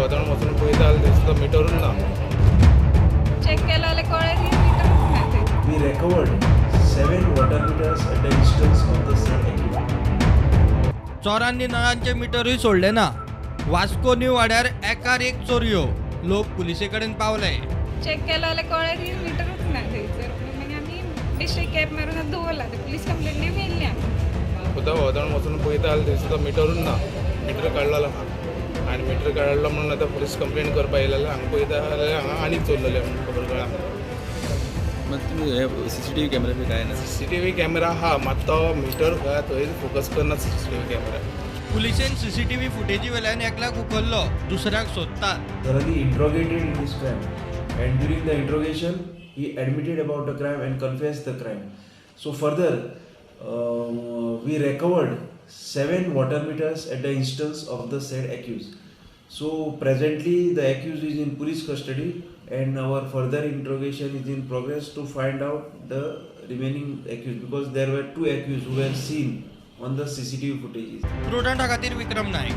भोंवतण वचून पळयता जाल्यार थंय सुद्दां मिटरूच ना. चॅक केलो जाल्यार कळ्ळें की मिटरूच ना थंय. We recovered 7 water meters at the instance of the said accused. चोरांनी नळांचे मिटरूय सोडले ना. वास्को न्यू वाड्यार एकार एक चोरयो, लोक पुलिसे कडेन पावले. चॅक केलो जाल्यार कळ्ळें की मिटरूच ना थंयसर. मागीर आमी बेश्टे कॅब मारून दवरला. पुलीस कंप्लेन दिवन येयल्ली आमी. उदक भोंवतण वचून पळयता जाल्यार थंय सुद्दां मिटरूच ना. मिटर काडलेलो आहा आनी मिटर काडलो म्हणून आतां पुलीस कंप्लेन करपा येयलें जाल्यार हांगा पळयता जाल्यार हांगा आनीक चोरलेलें म्हणून खबर कळ्ळा. मग तुम्ही हे CCTV कॅमेरा बी काय ना? CCTV camera आहा, मात तो मिटर खंय थंय फोकस करना CCTV camera. पुलिसेन सीसीटीव्ही फुटेजी वेल्यान एकल्याक उखल्लो, दुसऱ्याक सोदतात. Thoroughly interrogated in this crime, and during the interrogation he admitted about the crime and confessed the crime. So further, we recovered 7 water meters at the instance of the said accused. So presently the accused is in police custody and our further interrogation is in progress to find out the remaining accused, because there were 2 accused who were seen on the CCTV footages. प्रुडंटा खातीर विक्रम नायक.